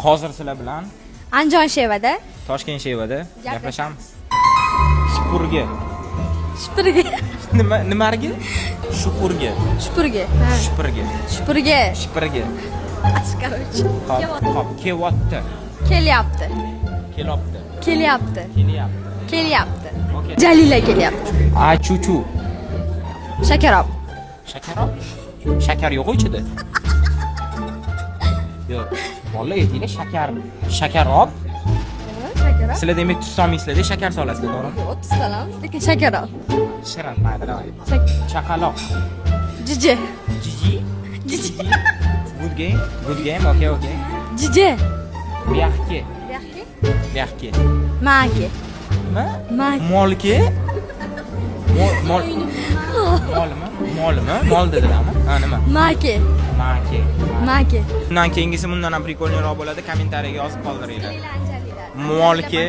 Hozir sizlar bilan Andijon shevada. Toshkent shevada gaplashamiz. Shupurgi. Shupurgi. Nima, nimargi? Shupurgi. Shupurgi. Ha. Shupurgi. Shupurgi. Shipirgi. Короче. Hop, kelyapti. Kelyapti. Kelopti. Kelyapti. Kelyapti. Kelyapti. Okey. Jalila kelyapti. Achuchu. Shakarob. Shakarob? Shakar yo'q ichida. Yo'q. Bolalar, aytinglar, shakar. Shakarob. Shakarob. Sizlar demak tuz solmaysizlar, shakar solasizlar, to'g'rimi? Yo'q, tuz solamiz, lekin shakarob. Shirin, mayli, давай. Chaqaloq. Jiji. Jiji. Jiji. Good game. Good game. Okay. Jiji. Buyoqki. Buyoqki? Buyoqki. Maki. Nima? Maki. Molki? Mol, mol. Molmi? Molmi? Mol dedilarmi? Ha, nima? Maki. Maki. Maki. Bundan keyingisi bundan ham прикольный roq bo'ladi. Kommentariyaga yozib qoldiringlar. Molki.